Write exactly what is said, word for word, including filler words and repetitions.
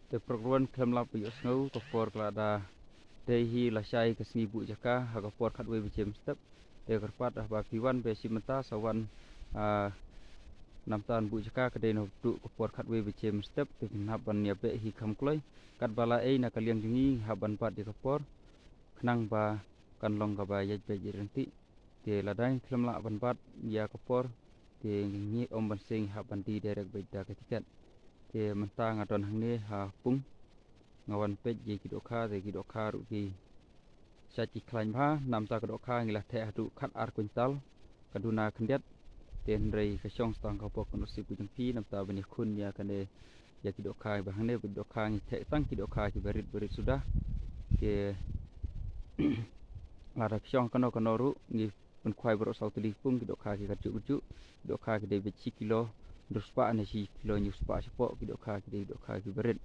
Te paralok ruh khlem lah ban ïohsngew, ka por ka la da dei hi lashai ka sngi buh jaka, ha ka por khatwei baje mynstep. Te kyrpad haba phi wan, ba shim mynta sa wan, ah, namta ban buh jaka ka dei naduh ka por khatwei baje mynstep, te phin hap ban ïa beh hi kham kloi. Katba la ei na ka liang jong ngi, hap ban bat ïa ka por, khnang ba kan long kaba ïaid beit ïaid ryntih. Te lada ngi khlem lah ban bat ïa ka por, te ngi ym ban seng, hap ban die direct beit da ka tiket. Te mynta nga don hangne ha pung, nga wan peit ïa ki dohkha, te ki dohkha ruh ki shait ki khlaiñ bha. Namta ka dohkha ngi la theh haduh khat ar quintal, ka duna khyndiat. Te hynrei ka shong sa tang ka pok ka nusip ka jong phi, namta ban ïakhun ïa kane, ïa ki dohkha ba hangne, ba dohkha ngi theh tang ki dohkha kiba rit ba rit suda. Te lada phi shong kano kano ruh, ngi pynkhwai baroh saw tylli pung, ki dohkha ki katjuh katjuh, ki dohkha ki dei beit shi kilo hynriew spah ne shi kilo hynñiew spah shapoh, ki dohkha ki dei dohkha kiba rit.